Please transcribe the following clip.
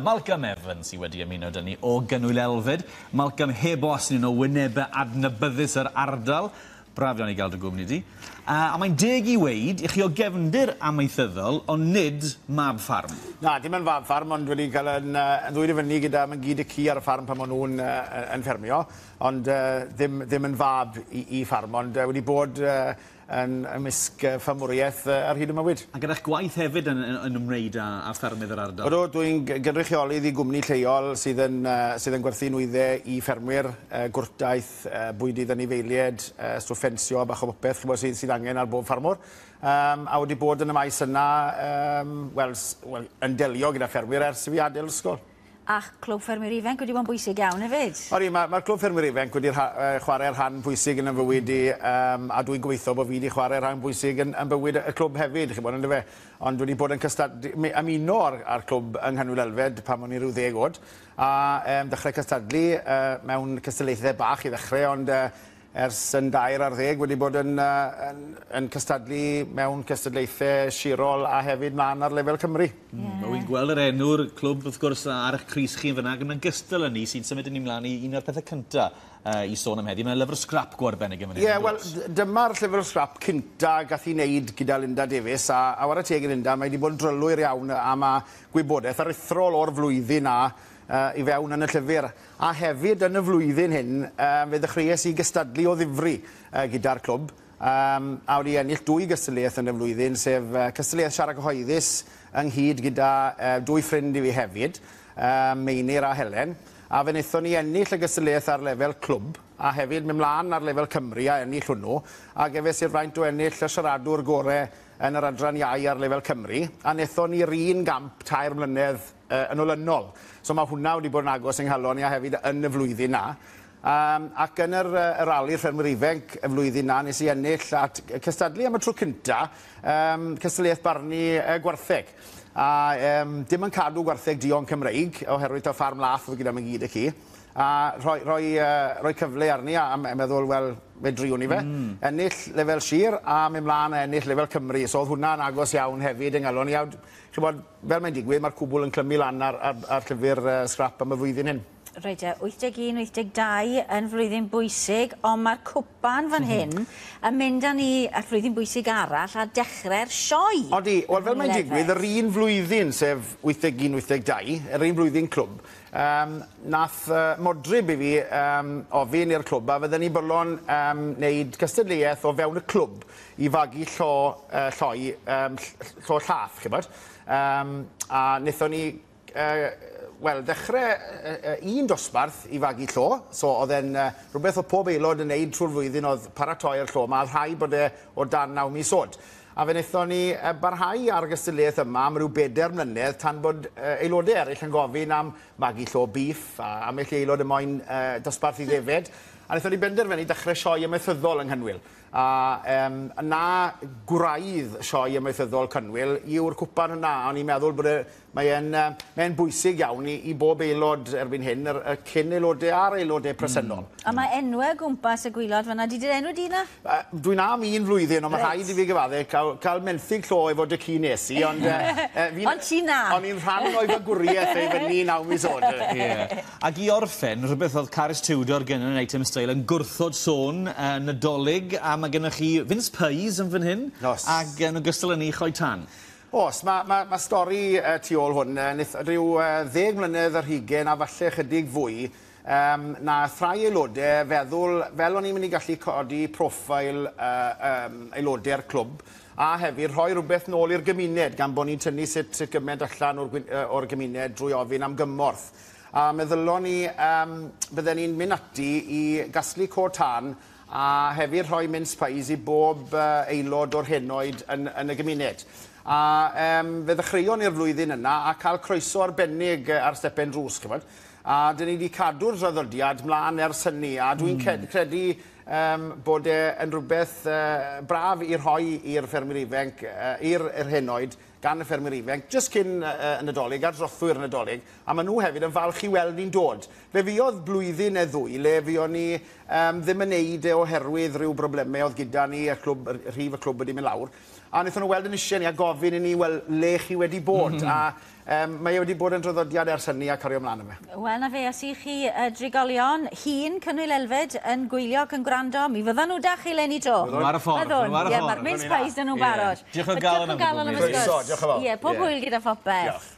Malcolm Evans sydd wedi ymuno 'da ni o Gynwyl Elfed. Malcolm, heb os, yn un o wynebau adnabyddus yr ardal. Braf iawn i gael dy gwmni di. A mae'n deg i weud i chi o gefndir amaethyddol, ond nid mab ffarm. Na, dim yn fab ffarm, ond wedi cael yn, yn ddwyn i fyny gyda mam-gu tad-cu ar y ffarm pan maen nhw'n yn ffermio. Ond ddim yn fab i ffarm, ond wedi bod yn ymysg ffermwriaeth ar hyd y mywyd. A gyda'ch gwaith hefyd yn ymwneud â ffermydd yr ardal? Ydw, dwi'n gynrychiolydd i gwmni lleol sydd yn gwerthu nwyddau i ffermwyr, gwrtaith, bwydydd anifeiliaid, stwff ffensio, bach o bopeth, ch'mod, sydd angen ar bob ffarmwr. A wedi bod yn y maes yna, wel, yn delio gyda ffermwyr ers i fi adael ysgol. A'ch Clwb Ffermwyr Ifanc wedi bod yn bwysig iawn hefyd. Odi, ma Clwb Ffermwyr Ifanc wedi chwarae rhan pwysig yn y fywyd i, a dwi'n gobeithio bod fi wedi chwarae rhan bwysig yn bywyd y clwb hefyd, chi'n bod, yndyfe? Ond wedi bod yn cystadlu, ymuno ar clwb yng Nghanwyl Elfed pan o'n i rhyw 10 oed, a dechrau cystadlu mewn cystadlaethau bach i ddechrau, ond ers yn 13 wedi bod yn cystadlu mewn cystadlaethau sirol a hefyd mlaen ar lefel Cymru. Yeah. Wy'n gweld yr enw'r clwb wrth gwrs ar eich crys chi yn fyna, ac yn gystal â ni sy'n symud yn ni mlaen i un o'r pethau cynta i sôn am heddi. Mae'n lyfr sgrap go arbennig yn fan hyn. Ie, yeah, wel, dyma'r llyfr sgrap cynta gath ei wneud gyda Linda Davies, a whare teg i Linda, mae wedi bod yn drylwyr iawn a mae gwybodaeth aruthrol o'r flwyddyn na i fewn yn y llyfr. A hefyd yn y flwyddyn hyn, fe ddechreuais i gystadlu o ddifri gyda'r clwb. A wedi ennill dwy gystadleuaeth yn y flwyddyn, sef cystadleuaeth siarad cyhoeddus ynghyd gyda dwy ffrind i fi hefyd, Meinir a Helen. A fe wnaethon ni ennill y gystadleuaeth ar lefel clwb, a hefyd mynd mlaen ar lefel Cymru a ennill hwnnw. A gefes i'r fraint o ennill y siaradwr gore yn yr adran iau ar lefel Cymru. A wnaethon ni'r un gamp 3 mlynedd yn olynol. So mae hwnna wedi bod yn agos yng nghalon i a hefyd yn y flwyddyn na. Ac yn y rali'r ffermwyr ifanc y flwyddyn na, nes i ennill at cystadlu am y tro cynta, cystadleuaeth barnu gwartheg. A dim yn cadw gwartheg duon Cymreig, oherwydd taw ffarm lath oedd gyda mam-gu tad-cu. A rhoi cyfle arni a meddwl, wel, fe driwn ni fe. Ennill lefel sir a mynd mlaen a ennill lefel Cymru. So oedd hwnna'n agos iawn hefyd yng nghalon i. A, ch'mod, fel mae'n digwydd, mae'r cwbl yn clymu lan ar llyfr sgrap am y flwyddyn hyn. Reit e, 81, 82 yn flwyddyn bwysig, ond mae'r cwpan fan hyn yn mynd â ni at flwyddyn bwysig arall a dechrau'r sioe. Odi, wel, fel mae'n digwydd, yr un flwyddyn, sef 81-82, yr un flwyddyn clwb, nath modryb i fi ofyn i'r clwb a fydden ni bolon wneud cystadleuaeth o fewn y clwb i fagu llo llath, ch'mod. A wnaethon ni wel, dechrau un dosbarth i fagu llo, so oedd e'n rhywbeth o pob aelod yn neud trwy'r flwyddyn oedd paratoi'r llo, mae rhai bod e o dan 9 mis oed. A fe wnaethon ni barhau ar gystadleuaeth yma am ryw 4 mlynedd tan bod aelodau eraill yn gofyn am magu llo biff a ambell i aelod yn moyn dosbarth i ddefed. A wnaethon ni benderfynu dechrau sioe amaethyddol yng Nghynwyl. A na gwraidd sioe amaethyddol Cynwyl yw'r cwpan yna. O'n i'n meddwl bod e, mae bwysig iawn i bob aelod erbyn hyn, y cyn aelodau a'r aelodau presennol. A mae enwau gwmpas y gwaelod fyna. Di dy enw di na? Dwi'n am un flwyddyn, ond mae rhaid i fi gyfadde cael menthyg llo efo tad-cu nes i, ond Ond ti na. O'n i'n rhan o'i fagwriaeth ei fyny 9 mis oed. Ie. Ac i orffen, rhywbeth oedd Carys Tudor gyda yn Eitem Style yn gwrthod sôn Nadolig, a mae gennych chi mince pies yn fan hyn. Oes. Ac yn ogystal â ni, choi tân. Oes, ma stori tu ôl hwn. Wnaeth rhyw 20 mlynedd ar hugain a falle chydig fwy, nath rhai aelodau feddwl fel o'n i'n mynd i gallu codi profil aelodau'r clwb a hefyd rhoi rhywbeth nôl i'r gymuned gan bod ni'n tynnu sut gymaint allan o'r gymuned drwy ofyn am gymorth. A meddylon ni bydden ni'n mynd ati i gasglu cod tân a hefyd rhoi mince pies i bob aelod o'r henoed yn y gymuned. A fe ddechreuon ni'r flwyddyn yna a cael croeso arbennig ar stepen drws, ch'mod. A dyn ni wedi cadw'r draddodiad mlaen ers hynny, a dwi'n credu bod e yn rhywbeth braf i rhoi i'r ffermwyr ifanc, i'r henoed, gan y ffermwyr ifanc, jyst cyn y Nadolig, ar drothwy'r Nadolig, a maen nhw hefyd yn falch i weld ni'n dod. Fe fuodd blwyddyn neu ddwy le fuon ni ddim yn neud e oherwydd rhyw broblemau oedd gyda ni, y clwb, rhif y clwb wedi mynd lawr. A wnaethon nhw weld yn eisiau ni a gofyn i ni, wel, le chi wedi bod? A mae e wedi bod yn draddodiad ers hynny a cario ymlaen yma. Wel, na fe, os i chi drigolion hŷn Cynwyl Elfed yn gwylio ac yn gwrando, mi fyddan nhw da chi leni to. Nhw ar y ffordd, nhw ar y Ie, ffordd. mae'r mince pies dyn nhw'n barod. Diolch o galon am Diolch o galon am y Croeso, sgwrs. diolch yn fawr. Ie, pob hwyl gyda phopeth. Diolch.